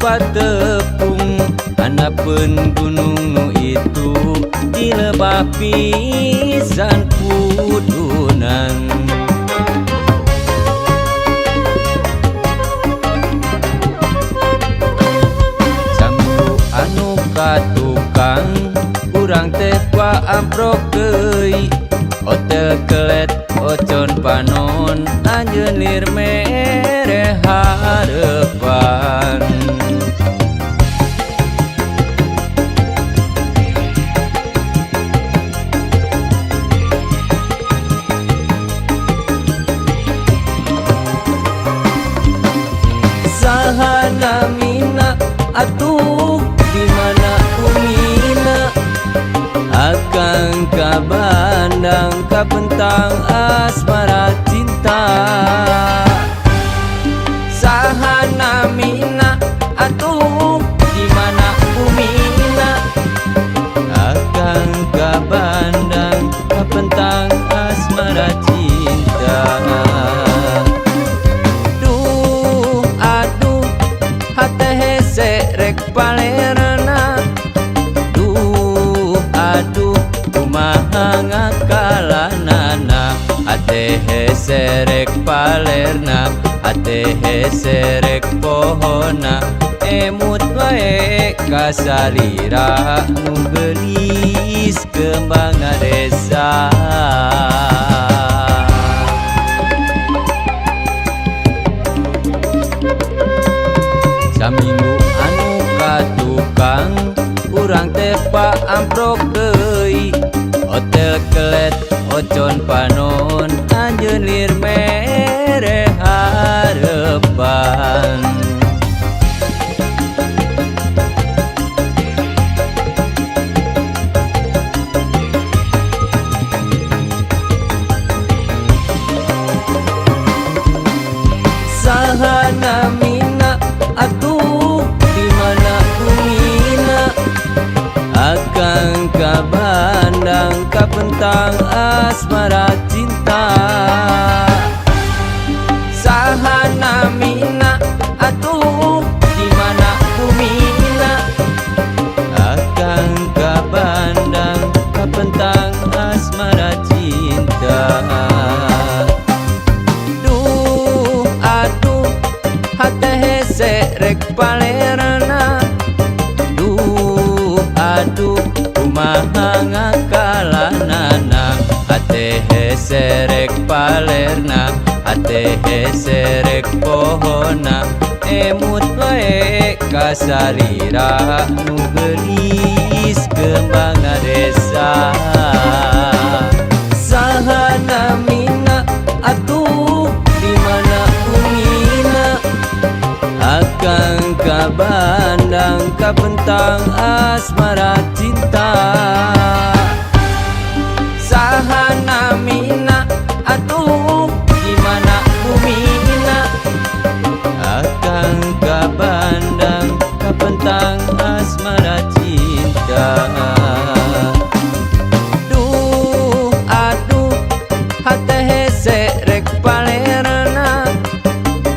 patepung handapeun gunung nu itu dilebah pisan pudunan. Saminggu anu ka tukang urang teh paamprok deui, hotel kelet ocon panon anjeun lir mere harepan. Saha namina atuh di mana bumina, akang ka Bandang kapentang asmara cinta. Saha namina atuh di mana bumina, akang ka Bandang kapentang asmara cinta. Duh aduh hate hese rek palerna, duh aduh kumaha ngakalanana, hate hese rek palerna, hate hese rek pohona, emut wae kasalira nu geulis kembang desa. Saminggu anu ka tukang urang teh paamprok deui, hotel kelet ocon panon anjeun lir mere harepan. Saha namina atuh di mana bumina, akang ka Bandang kapentang asmara cinta. Saha namina atuh di mana bumina, akang ka Bandang kapentang asmara cinta. Duh aduh hate hese rek palerna, duh aduh kumaha ngakalanana, hate hese rek palerna, hate hese rek pohona, emut wae kasalira nu geulis kembang desa. Saha namina atuh di mana bumina, akang ka Bandang kapentang asmara cinta. Saha namina atuh di mana bumina, akang ka Bandang kapentang asmara cinta. Duh aduh hate hese rek palerna,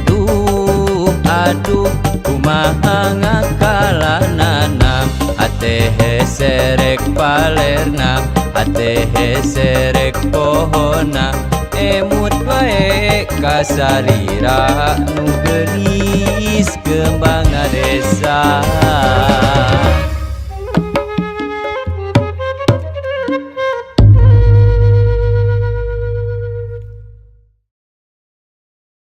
duh aduh kumaha ngakalanana, hate hese rek palerna, hate hese rek pohona, emut wae kasalira nu geulis kembang desa.